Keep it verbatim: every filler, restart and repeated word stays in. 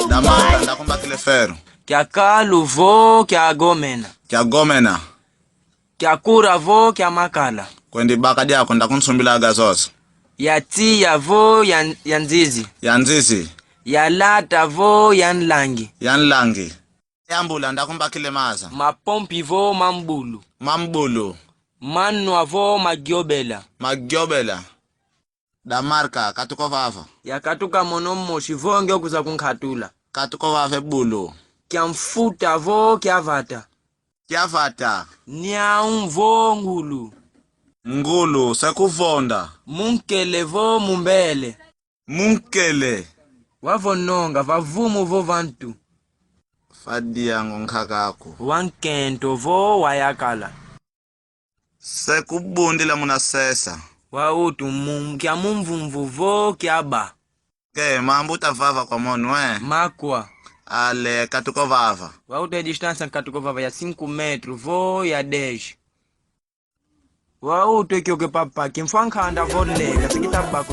Damarka, ndakumbakila e fero. Kia kalu vo kia gomena. Kia gomena. Kia kura vo kia makala. Kwenda baka diaku, ndakunsumbilaga zozo. Ya tiya vo ya, ya nzizi. Ya nzizi. Ya lata vo ya nlangi. Ya nlangi. Yambula, ndakumbakila e maza. Mapompi vo mambulu. Mambulu. Manwa vo magiobela. Magiobela. Damarka, katuka vava. Ya katuka mono mosi vo nge okwiza kunkatula. Katuka vava e bulu. Kia mfuta vo kia vata. Kia vata. Niawu vo ngulu. Ngulu, se kuvonda. Munkele vo mumbele. Munkele. Wavononga, vavumu vo vantu. Vadianga nkaka aku. Wankento vo wayakala. Se kubundila muna sesa. Wautu mu-, kia mumvumvu vo kia ba. Ke, mambu tavava kwa mono, eh? Makwa. Ale, katuka vava. Wautu e distância katuka vava ya cinco metros vo ya dez. Wautu e kioke papa, kimfwa nkanda vo le, kasi kita baku.